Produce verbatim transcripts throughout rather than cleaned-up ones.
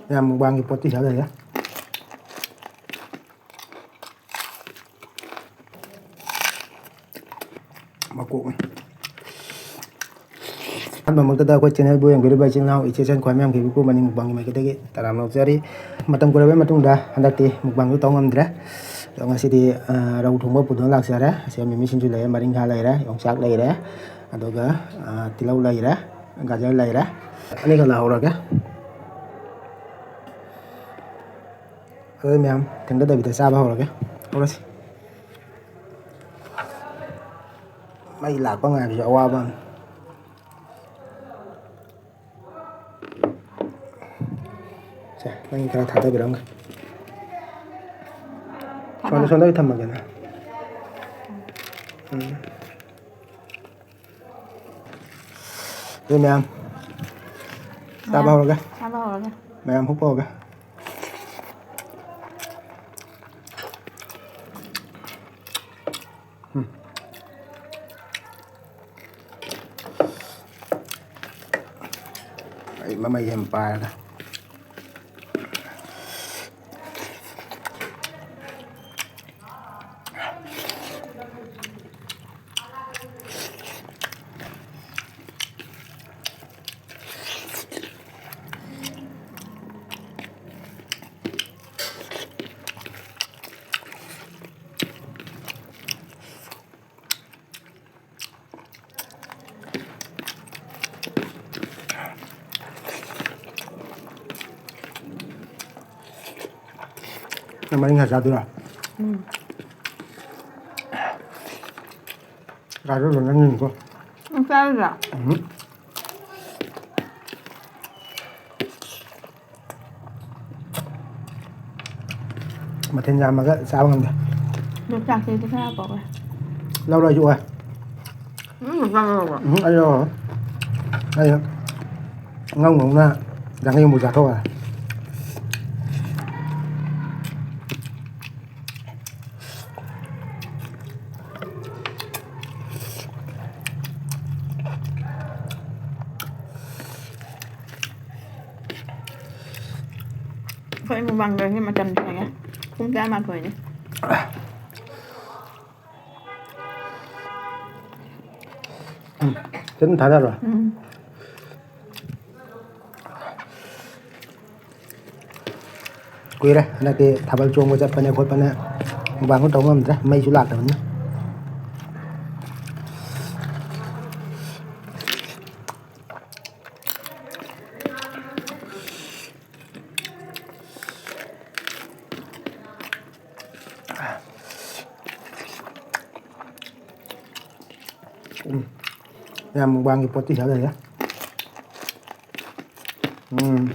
ꯃꯌꯥꯝ ꯃꯨꯛꯕꯥꯡꯒꯤ ꯄꯣꯠꯇꯤ ꯁꯥ ꯂꯩꯔꯦ꯫ ꯃꯀꯣꯛꯅꯤ꯫ ꯑꯍꯥꯟꯕꯃꯛꯇꯗ ꯑꯩꯈꯣꯏ ꯆꯦꯅꯦꯜꯕꯨ ꯌꯦꯡꯕꯤꯔꯤꯕ ꯏꯆꯤꯜ ꯏꯅꯥꯎ, ꯏꯆꯦ ꯏꯆꯟ ꯈ꯭ꯋꯥꯏ ꯃꯌꯥꯝꯒꯤꯕꯨ ꯃꯅꯤꯡ ꯃꯨꯛꯕꯥꯡꯒꯤ ꯃꯥꯏꯀꯩꯗꯒꯤ ꯇꯔꯥꯝꯅ ꯑꯣꯛꯆꯔꯤ꯫ ꯃꯇꯝ ꯀꯨꯏꯔꯕꯩ ꯃꯇꯨꯡꯗ ꯍꯟꯗꯛꯇꯤ ꯃꯨꯛꯕꯥꯡꯁꯨ ꯇꯧ ꯉꯝꯗ꯭ꯔꯦ꯫ ꯑꯗꯣ ꯉꯁꯤꯗꯤ, ꯑ, ꯔꯧ ꯊꯣꯡꯕ ꯄꯨꯗꯨꯅ ꯂꯥꯛꯆꯔꯦ꯫ ꯑꯁꯤꯗ ꯃꯤꯃꯤ ꯁꯤꯡꯖꯨ ꯂꯩꯔꯦ, ꯃꯔꯤꯡꯈꯥ ꯂꯩꯔꯦ, ꯌꯣꯡꯆꯥꯛ ꯂꯩꯔꯦ, ꯑꯗꯨꯒ, ꯑ, ꯇꯤꯜꯍꯧ ꯂꯩꯔꯦ, ꯒꯖꯔ ꯂꯩꯔꯦ꯫ ꯑꯅꯤꯈꯛ ꯂꯧꯍꯧꯔꯒꯦ꯫ ꯑꯗꯨꯗꯤ ꯃꯌꯥꯝ ꯊꯦꯡꯊꯗꯕꯤꯗ ꯆꯥꯕ ꯍꯧꯔꯒꯦ꯫ ꯍꯧꯔꯁꯤ꯫ ꯃꯩ ꯂꯥꯛꯄ ꯉꯥꯏꯕꯁꯨ ꯑꯋꯥꯕ ꯑꯃ꯫ ꯁꯦ, ꯅꯪ ꯈꯔ ꯊꯥꯗꯕꯤꯔꯝꯒꯦ꯫ ꯁꯣꯝꯗ, ꯊꯥꯗ- ꯁꯣꯝꯗ ꯑꯩ ꯊꯝꯃꯒꯦꯅꯦ꯫ ꯎꯝ꯫ ꯑꯗꯨ ꯃꯌꯥꯝ ꯆꯥꯕ ꯃꯌꯥꯝ ꯍꯧꯔꯒꯦ꯫ ꯆꯥꯕ ꯍꯧꯔꯒꯦ꯫ ꯃꯌꯥꯝ ꯍꯨꯞꯄ ꯍꯧꯔꯒꯦ꯫ ꯎꯝ꯫ ꯑꯩ ꯃꯃꯩꯁꯦ ꯑꯃ ꯄꯥꯏꯔꯒ꯫ ꯅꯪ ꯃꯔꯤꯡꯈꯥ ꯆꯥꯗꯣꯏꯔꯣ? ꯎꯝ꯫ ꯆꯥꯔꯨꯔꯣ ꯅꯪꯒꯤꯅꯤꯀꯣ꯫ ꯅꯪ ꯆꯥꯔꯨꯔꯣ? ꯎꯝ꯫ ꯃꯊꯦꯜ ꯌꯥꯝꯃꯒ ꯆꯥꯕ ꯉꯝꯗꯦ꯫ ꯑꯗꯣ ꯆꯥꯛꯁꯦ ꯑꯩꯗꯤ ꯈꯔ ꯍꯥꯞꯄꯛꯑꯣ꯫ ꯂꯧꯔꯣ ꯑꯩꯁꯨ ꯑꯣꯏ꯫ ꯎꯝ, ꯆꯥꯛ ꯂꯧꯔꯣ꯫ ꯎꯝ, ꯑꯩ ꯂꯧꯔꯣ꯫ ꯑꯩ ꯉꯧ ꯉꯧꯅ ꯌꯥꯡꯈꯩ ꯍꯨꯝꯐꯨ ꯆꯥꯊꯣꯛꯑꯦ꯫ ꯑꯩꯈꯣꯏ ꯃꯨꯛꯕꯥꯡ ꯇꯧꯔꯤꯉꯩ ꯃꯇꯝ ꯁꯥꯡꯉꯦ꯫ ꯄꯨꯡ ꯇꯔꯥꯃꯥꯊꯣꯏꯅꯦ꯫ ꯎꯝ, ꯁꯤ ꯑꯗꯨꯝ ꯊꯥꯗꯔꯣ꯫ ꯎꯝ꯫ ꯀꯨꯏꯔꯦ ꯍꯟꯗꯛꯇꯤ ꯊꯥꯕꯜ ꯆꯣꯡꯕ ꯆꯠꯄꯅꯦ ꯈꯣꯠꯄꯅꯦ, ꯃꯨꯛꯕꯥꯡꯁꯨ ꯇꯧ ꯉꯝꯗ꯭ꯔꯦ, ꯃꯩꯁꯨ ꯂꯥꯛꯇꯕꯅꯤꯅ꯫ ꯎꯝ꯫ ꯌꯥꯝ ꯃꯨꯛꯕꯥꯡꯒꯤ ꯄꯣꯠꯇꯤ ꯁꯥ ꯂꯩꯔꯦ꯫ ꯎꯝ꯫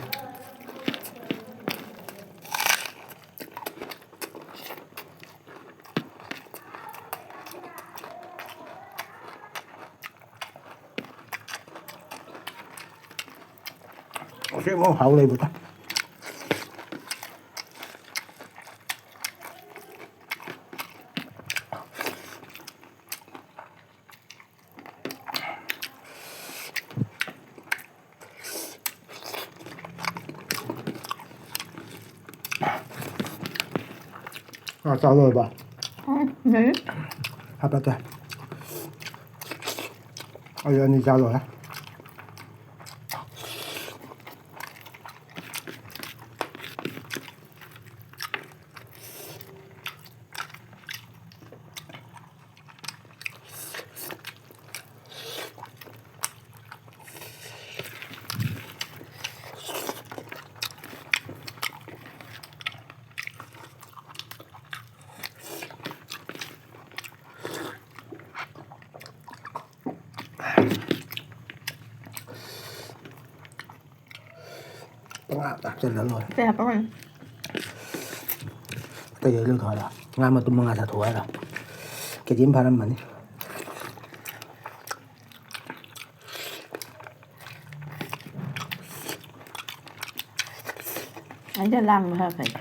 ꯑꯁꯦꯡꯕ ꯍꯥꯎ ꯂꯩꯕꯗꯣ꯫ ꯑꯥ, ꯆꯥ ꯂꯣꯏꯔꯕ? ꯎꯝ, ꯂꯩ꯫ ꯍꯥꯄꯛꯀꯦ꯫ ꯑꯩ ꯑꯅꯤ ꯆꯥ ꯂꯣꯏꯔꯦ꯫ ꯄꯪꯍꯥꯞꯇ ꯍꯥꯞꯆꯜꯂ ꯂꯣꯏꯔꯦ꯫ ꯑꯇꯩ ꯍꯥꯞꯄꯛꯑꯣꯏ꯫ ꯑꯇꯩ ꯂꯣꯏ ꯊꯣꯛꯍꯜꯂꯣ꯫ ꯉꯥ ꯃꯇꯨꯝ ꯃꯉꯥ ꯆꯥꯊꯣꯛꯑꯣ ꯍꯥꯏꯔꯣ? ꯀꯦꯖꯤ ꯑꯃ ꯐꯥꯔꯝꯃꯅꯤ꯫ ꯑꯩꯗ ꯂꯥꯡꯕ ꯈꯔ ꯐꯩ꯫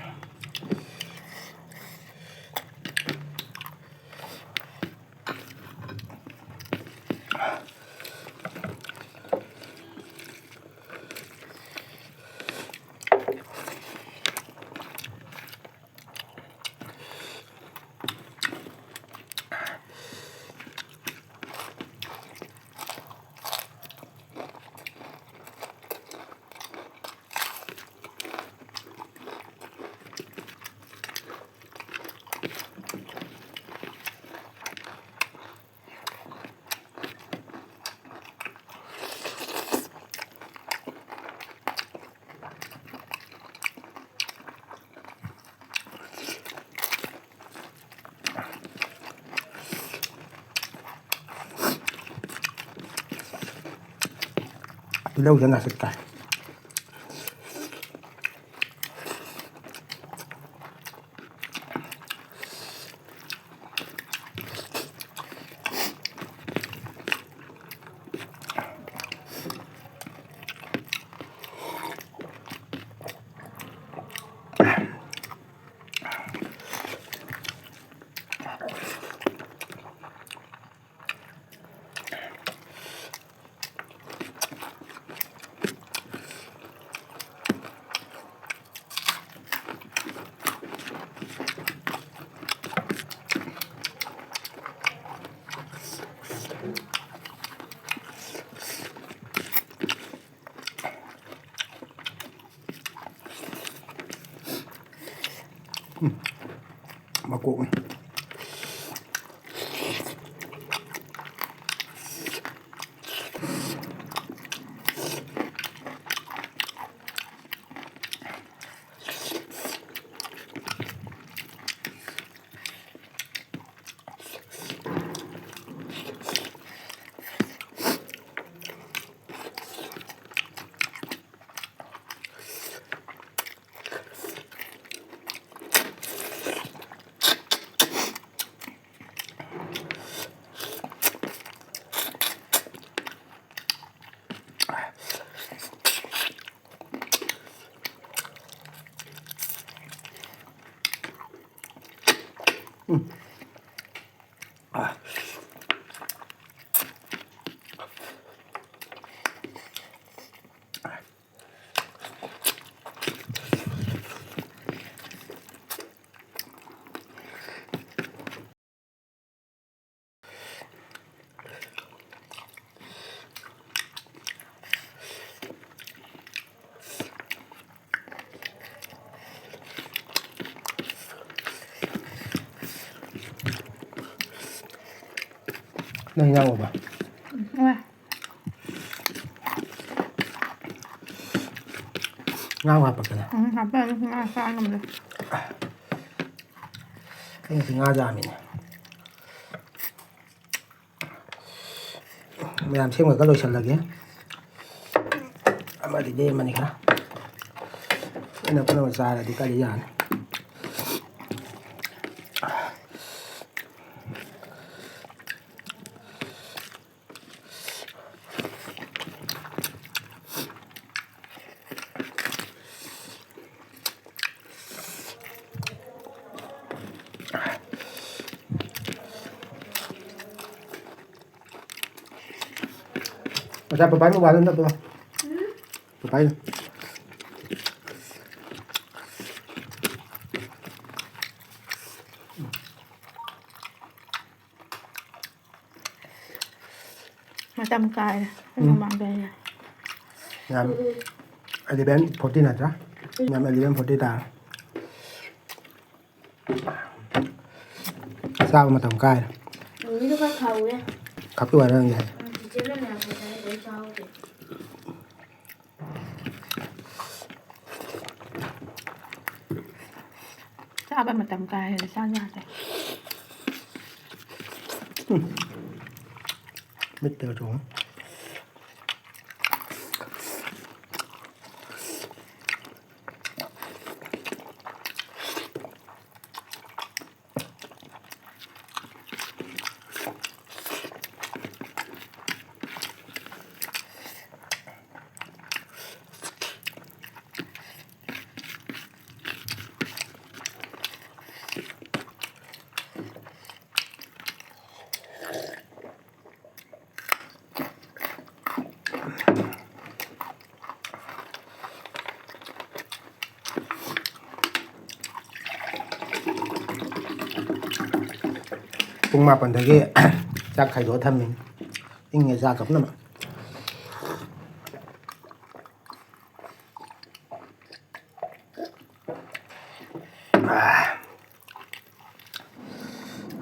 ꯇꯤꯜꯍꯧꯁꯦ ꯅꯥꯆꯤꯠ ꯇꯥꯏ꯫ ꯎꯝ, ꯃꯀꯣꯛꯅꯤ꯫ ꯅꯪ ꯏꯟꯖꯥꯡ ꯎꯕ? ꯉꯥ ꯑꯃ ꯍꯥꯞꯄꯛꯀꯦꯔꯥ? ꯎꯝ, ꯍꯥꯞꯄꯛꯑꯅꯨ, ꯉꯥ ꯆꯥ ꯉꯝꯗꯦ꯫ ꯑꯩ ꯉꯁꯤ ꯉꯥ ꯆꯥꯃꯤꯅꯦ꯫ ꯃꯌꯥꯝ ꯁꯦꯝꯈ꯭ꯔꯒ ꯂꯣꯏꯁꯤꯜꯂꯒꯦ꯫ ꯃꯥꯗꯤ ꯂꯦꯝꯃꯅꯤ ꯈꯔ꯫ ꯑꯩꯅ ꯄꯨꯝꯅꯃꯛ ꯆꯥꯔꯗꯤ ꯀꯔꯤ ꯌꯥꯅꯤ? ꯉꯁꯥꯏ ꯄꯄꯥꯒꯤ ꯃꯣꯕꯥꯏꯜꯗꯣ ꯅꯞꯄꯗꯣ꯫ ꯄꯄꯥꯒꯤ꯫ ꯃꯇꯝ ꯀꯥꯏꯔꯦ꯫ ꯎꯝ꯫ ꯃꯃꯥꯡꯗ ꯑꯩꯅ꯫ ꯌꯥꯝ eleven forty ꯅꯠꯇ꯭ꯔꯥ? ꯌꯥꯝ eleven forty ꯇꯥꯔꯦ꯫ ꯆꯥꯕ ꯃꯇꯝ ꯀꯥꯏꯔꯦ꯫ ꯅꯨꯃꯤꯠꯇꯣ ꯈꯔ ꯈꯥꯛꯎꯍꯦ꯫ ꯈꯥꯛꯄꯤ ꯋꯥꯅꯤ ꯅꯪꯒꯤ ꯍꯥꯏ꯫ ꯎꯝ, ꯆꯤꯆꯦꯅ ꯃꯌꯥꯝ ꯄꯩꯁꯥ ꯂꯣꯏ ꯆꯥꯍꯧꯗꯦ꯫ ꯆꯥꯕ ꯃꯇꯝ ꯀꯥꯏꯔꯦ, ꯆꯥ ꯌꯥꯗꯦ꯫ ꯃꯤꯠꯇꯒ ꯆꯣꯡꯉꯦ꯫ ꯄꯨꯡ ꯃꯥꯄꯟꯗꯒꯤ ꯆꯥꯛ ꯈꯥꯏꯗꯣꯛꯑ ꯊꯝꯃꯤꯅꯤ꯫ ꯏꯪꯉꯦ ꯆꯥꯛꯀ ꯄꯨꯝꯅꯃꯛ꯫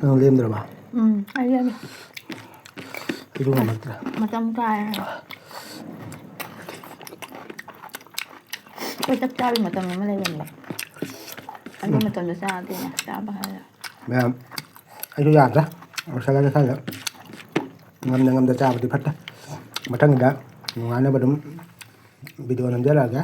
ꯅꯪ ꯂꯦꯝꯗ꯭ꯔꯕ? ꯎꯝ, ꯑꯩ ꯂꯦꯝꯃꯦ꯫ ꯑꯩꯁꯨ ꯉꯝꯃꯛꯇ꯭ꯔꯦ꯫ ꯃꯇꯝ ꯀꯥꯏꯔꯦ꯫ ꯑꯩꯈꯣꯏ ꯆꯥꯛ ꯆꯥꯕꯒꯤ ꯃꯇꯝ ꯑꯃ ꯂꯩꯕꯅꯦ꯫ ꯑꯗꯨ ꯎꯝ꯫ ꯃꯇꯝꯗ ꯆꯥꯗꯦꯅ ꯆꯥꯕ ꯍꯥꯏꯔ꯫ ꯃꯌꯥꯝ, ꯑꯩꯁꯨ ꯌꯥꯗ꯭ꯔꯦ꯫ ꯂꯣꯏꯁꯜꯂꯒꯦ ꯈꯜꯂꯦ꯫ ꯉꯝꯗ ꯉꯝꯗ ꯆꯥꯕꯗꯤ ꯐꯠꯇꯦ꯫ ꯃꯊꯪꯗ ꯅꯨꯡꯉꯥꯏꯅꯕ ꯑꯗꯨꯝ ꯚꯤꯗꯤꯑꯣ ꯅꯝꯖꯔꯛꯑꯒꯦ꯫